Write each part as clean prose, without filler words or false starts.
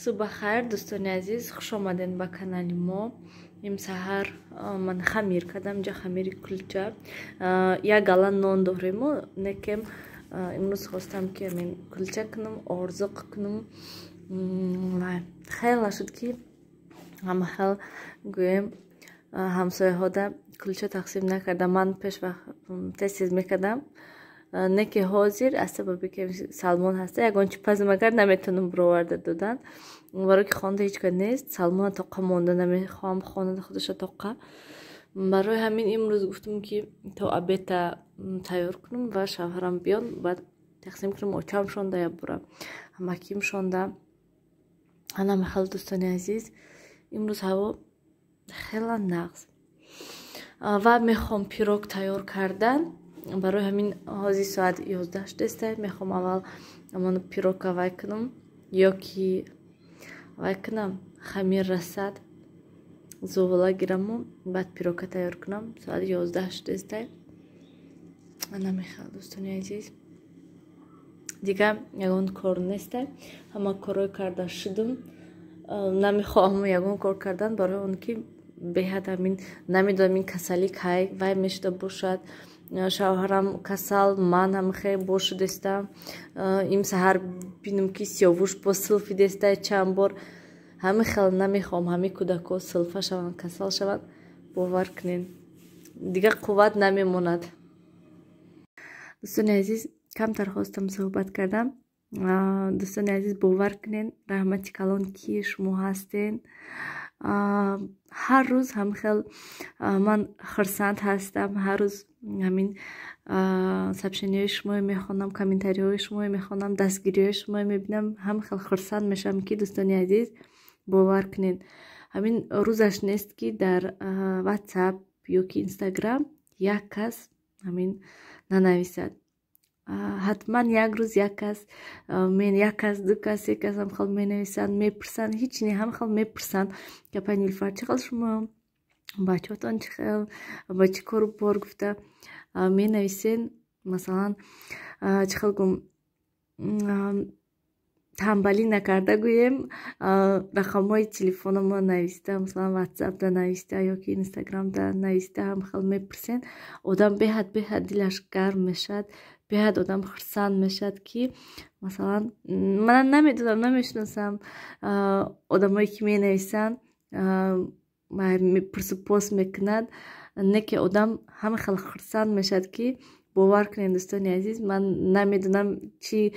Субҳ хайр, дӯстони азиз, хуш омадед ба канали мо. Имсаҳар ман хамир кардам, инҷа хамири кулча. Як гала нон дорему, некем имрӯз хостам, ки амин кулча кунам, орзуқ кунам. Хела шуд, ки ҳамахел гӯем, ҳамсояҳода кулча тақсим накардам. Ман пеш вақт тез тез мекардам, не ки ҳозир аз сабаби ки Салмон ҳаста, ягон чи пазм агар наметавонам бироварда додан, барое ки хонада ҳеҷ кас нест. Салмона тоқа монда намехоҳам, хонада худаша тоқа. Барои ҳамин имрӯз гуфтам, ки то обеда тайёр кунам ва шавҳарам биён, баъд тақсим кунам. Очам шонда, як бора ҳамаким шонда. Ана махал, дӯстони азиз, имрӯз ҳаво хела нағз ва мехоҳам пирог тайёр кардан. Барои ҳамин ҳозир соат 11 шудеста, мехоҳам аввал амон пирога вай кунам ё ки вай кунам, хамир расад, зувола гираму баъд пирога тайёр кунам. Соат 11 шудеста. Ана мехоҳам, дӯстони азиз, дигар ягон кор неста, ҳама корҳои карда шудум. Намехоҳам ягон кор кардан, барои он ки беҳад ҳамин намедонам, ин касалӣ кай вай мешуда бошад. Шавҳарам касал, ман ҳам хел бошудестам. Им саҳар бинам, ки Сиёвуш бо силфидеста чанд бор. Ҳамин хел намехоҳам ҳамин кӯдакҳо силфа шаванд, касал шаванд. Бовар кунед, дигар қувват намемонад. Дӯстони азиз, камтар хостам суҳбат кардам. Дӯстони азиз, бовар кунед, раҳмати калон, ки шумо ҳастен. Ҳар рӯз ҳамхел ман хурсанд ҳастам. Ҳар рӯз ҳамин сообщениҳои шуморо мехонам, комментариҳои шуморо мехонам, дастгириҳои шуморо мебинам, ҳамхел хурсанд мешавам, ки, дӯстони азиз, бовар кунед, ҳамин рӯзаш нест, ки дар Ватсап ё ки Инстаграм як кас ҳамин нанависад. Ҳатман як рӯз як кас, як кас, ду кас, се кас ҳамхел менависанд, мепурсанд. Ҳеҷ не, ҳамхел мепурсанд, ки апай Нилуфар, чӣ хел шумо, бачаҳотон чӣ хел, ба чӣ кору бор гуфта менависен. Масалан, чӣ хел гум, тамбалӣ накарда гӯем, рақамҳои телефономо нависта, масалан, Ватсапда нависта ё ки Инстаграмда нависта, ҳамхел мепурсен. Одам беҳад, беҳад дилаш гарм мешавад, беҳад одам хурсанд мешавад, ки масалан ман намедонам, намешиносам одамое ки менависанд, пурсу пос мекунад, не ки одам ҳама хел хурсанд мешавад, ки бовар кунед, дӯстони азиз, ман намедонам, чӣ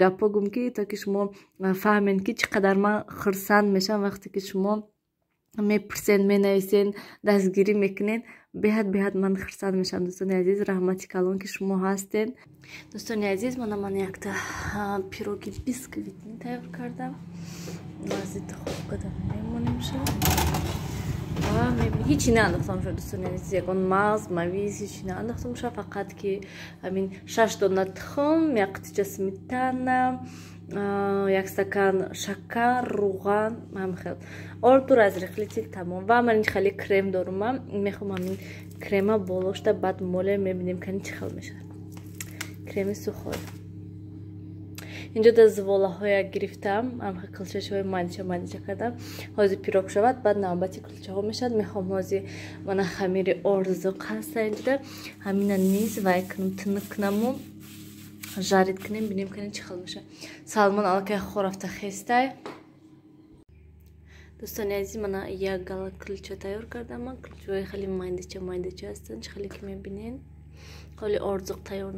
гапҳо гум, ки то ки шумо фаҳмед, ки чӣ қадар ман хурсанд мешавам, вақте ки шумо мепурсен, менависен, дастгирӣ мекунед. Беҳад, беҳад ман хурсанд мешавам. Дӯстони азиз, раҳмати калон, ки шумо ҳастед. Дӯстони азиз, мана ман якта пироги бисквитни тайёр кардам. Ази духовкада мемонемша. Ҳичи наандохтам ша, дӯстони азиз, ягон мағз мавиз ҳичи наандохтам ша, фақат ки ҳамин шаш дона тухм, як қутича сметана, як стакан шакар, руған, ҳамхел орду, разрыхлитель, тамом. Ва ман хеле крем дорумам, мехоҳам ҳамин крема болошта баъд моле, мебинем, кани чӣ хел мешавад. Креми сухой. Инҷо да зуволаҳоя гирифтам, кулчачаҳои майдича майдича кардам. Ҳозир пирог шавад, баъд навбати кулчаҳо мешавад. Мехоҳам ҳозир, мана хамири орзуқ ҳаста инҷода, ҳамина низ вай кунам, тунук кунаму жарить кунем, бинем, кани чӣ хел мешавад. Салмон аллакай хорафта хестай. Дӯстони азиз, мана як гала кулча тайёр кардам. Ман кулчаҳои хеле майдича майдича ҳастанд, чӣ хеле ки мебинед. Ҳоли орзуқ тайёр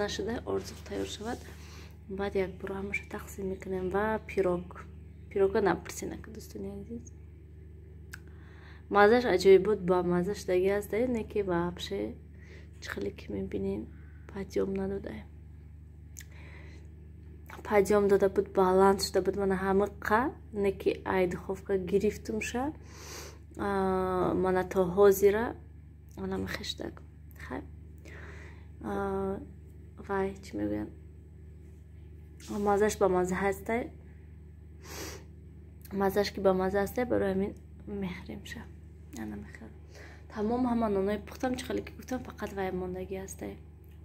нашуда, орзуқ тайёр шавад, баъд якбора ҳамаша тақсим мекунем. Ва пирог, пирога напурсенака, дӯстони азиз, маззаш аҷоиб буд, ба мазза шудаги аст, не ки вообще, чӣ хеле ки мебинем, подъём надодаем. Подъём дода буд, баланд шуда буд, мана ҳамиқа, не ки ай духовка гирифтумша, мана то ҳозира ана мехештак. Хай, вай, чӣ мегӯянд, маззаш ба мазза ҳастай, маззаш ки ба мазза ҳастай, барои ҳамин мехӯремша. Ана мехӯрем, тамом. Ҳама нонои пухтам, чӣ хеле ки гуфтам, фақат вай мондагӣ ҳастай.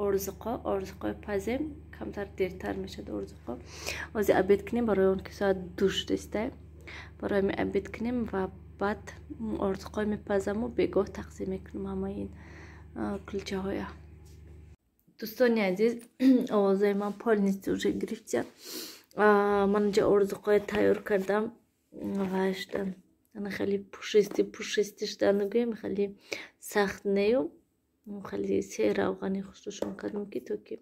Орзуқо, орзуқои пазем, камтар дертар мешад орзуқо. Ҳозир обед кунем, барои он ки соат 2 шудааста. Барои ҳамин обед кунем ва баъд орзуқои мепазаму бегоҳ тақсим мекунам ҳамаи ин кулчаҳоя. Дӯстони азиз, овозои ман полностью уже гирифтия. Ман инҷа орзуқои тайёр кардам ва шудан. Ана хеле пушистый пушистый шудан, гӯем, хеле сахт нею, хеле серавғани хушрӯшон кардам, ки то ки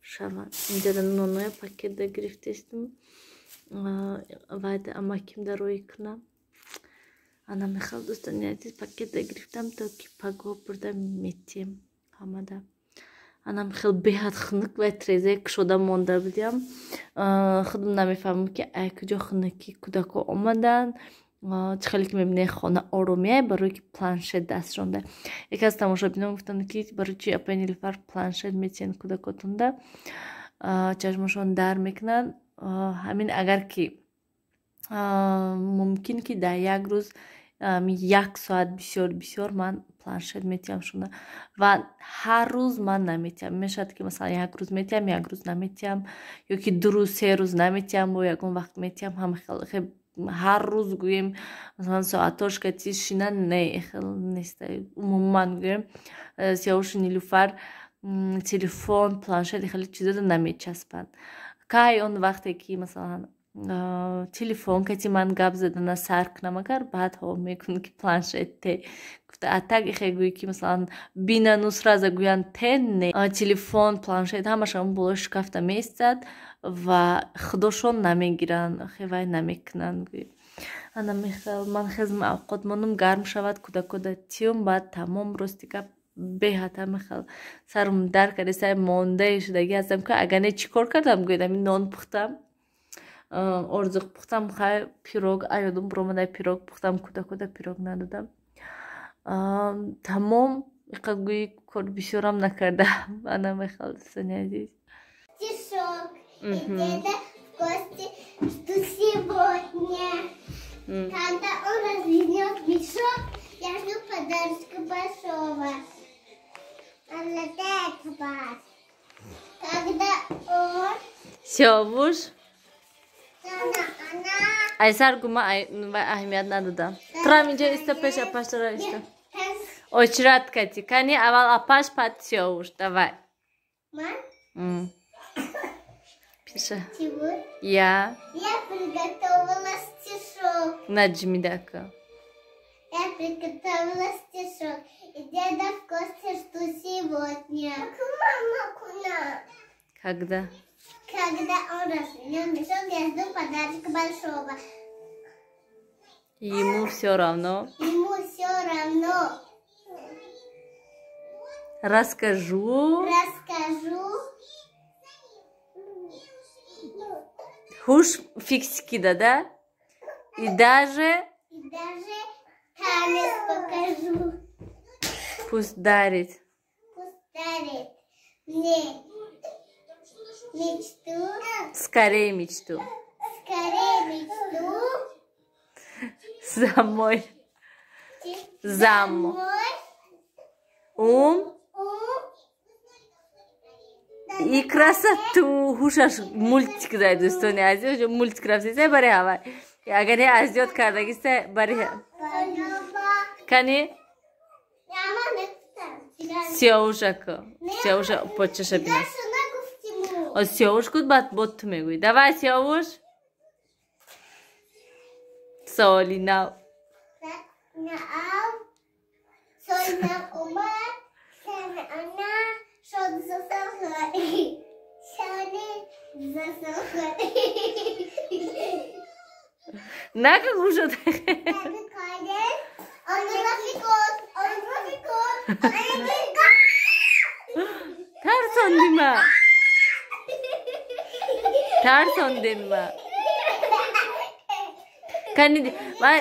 шаванд. Инҷа ноноя пакетда гирифтаистам, вайда амаким дароӣ кунам. Ана мехал, дӯстони азиз, пакетда гирифтам, то ки пагоҳ бурда метиҳем ҳамада. Анам хел беҳад хунук ва трезаи кушода монда будиам. Худам намефаҳмам, ки ай куҷо хунукӣ кӯдако омаданд. Чӣ хеле ки мебинед, хона оромия, барое ки планшет дастшонда. Яке аз тамошобинон гуфтанд, ки барои чи, апаи Нилуфар, планшет метиҳанд кӯдакотонда, чашмошон дар мекунанд. Ҳамин агар ки мумкин, ки дар як рӯз як соат, бисёр бисёр ман планшет метиҳам шуна ва ҳар рӯз ман наметиҳам. Мешавад, ки масалан як рӯз метиҳам, як рӯз наметиҳам, ё ки 2 рӯз, 3 рӯз наметиҳам, бо ягон вақт метиҳам. Ҳама ҳар рӯз, гӯем, масалан соатош кати шина, не, хел нест. Умуман, гӯем, Сиёвушу Нилуфар телефон, планшет, хеле чизоро намечаспанд. Кай он вақте ки масалан телефон кати ман гап задана сар кунам, агар баъд ҳо мекунад, ки планшет те гуфта. А так ихе гӯӣ, ки масалан бинану сразу гӯянд те, не. Телефон, планшет ҳамашон болои шкафта меистад ва худошон намегиранд, хевай намекунанд, гӯӣ. Ана мехел, ман хезм, авқот монум, гарм шавад, кӯдакода тиём, баъд тамом. Рости гап, беҳад ҳамахел сарум дар карда, мондае шудагӣ ҳастам, ки агар не, чӣ кор кардам, гӯед? Ҳамин нон пухтам, орзуқ пухтам, хай, пирог аёдум биромада, пирог пухтам, кӯдакода пирог надодам, тамом. Иқа, гӯи, кор бисёрам накардам. Ана мехел, дӯстони азиз. Стишок. И деда в гости жду сегодня. Когда он развернет мешок, я жду подарочка большого. Когда он Сиёвуш. Она, она. Айсар гума аҳамият надодам. Турам инҷа иста, пеш апаш тора иста. Очрат кати. Кани, аввал апаш, баъд Сиёвуш. Давай. Ман? Пиша. Чего? Я. Я приготовила стишок. Наҷмидака. Я приготовила стишок. И деда в гости жду сегодня. Мама, куда? Когда? Когда он развернет мешок, я жду подарочка большого. Ему все равно. Ему все равно. Расскажу. Расскажу. Хуш фиксики, да? И даже. И даже танец покажу. Пусть дарит. Пусть дарит мне мечту. Скорее мечту. Скорее мечту. За мой. За мой. Ум. И красоту. Ҳушаш мультик дай, дӯстони азиз, мультик рафтиса бари ҳавай. Агар не аз ёд кардагиста бари кани Сиёвушако. Сиёвуша почаша бина. Сиёвуш гуд, баъд бо ту мегӯӣ. Давай, Сиёвуш. Соли нав. Соли нав омад, она шод засахари. Шони засахари. Нака гӯшод. Он рафикот, он рафикот. Тарсондима. Тарсондинма. Кани вай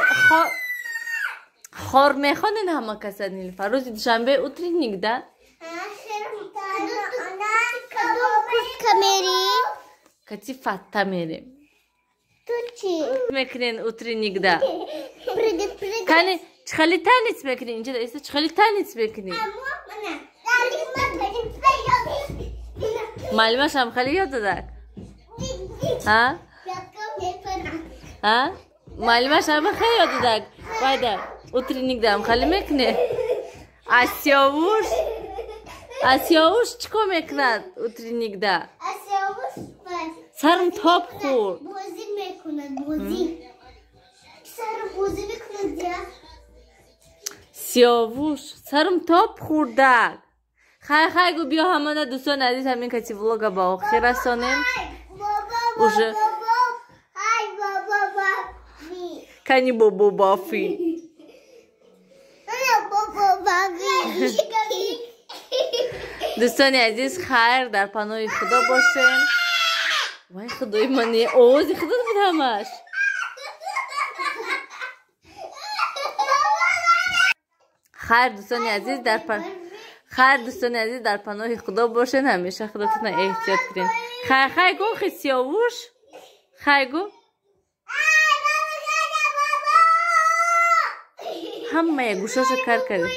хор мехонен ҳама каса, Нилфа. Рӯзи душанбе утренник, да? Куртка мери? Кати фатта мерем. Ту чӣ? Мекунен утренник, да. Прыгать, прыгать. Кани чӣ хели танец мекунӣ? Инҷа иста, чӣ хели танец мекунӣ? Ана. Муаллимашам хеле ёд додак? Ҳа? Ҳа? Муаллимашам хеле ёд додак? Вайда, утренник дам хеле мекуне? А Сиёвуш? А Сиёвуш чӣ кор мекунад утренник да? Сарм топ хӯрд. Бозӣ мекунад, бозӣ. Сарм бозӣ мекунад, я. Сиёвуш, сарм топ хӯрдак. Хай хай гу биё ҳамана дӯстони азиз ҳамин кати влога ба охир расонем. Уже кани бобо бафи. Дӯстони азиз хайр дар паноҳи худо бошем. Вай худои ман овози худо буд ҳамаш. Хайр дӯстони азиз дар хайр дӯстони азиз дар паноҳи худо бошед, ҳамеша худотонро эҳтиёт кунед. Хай хай гу хи Сиёвуш. Хай гу. Ҳамая гӯшаша кар кард.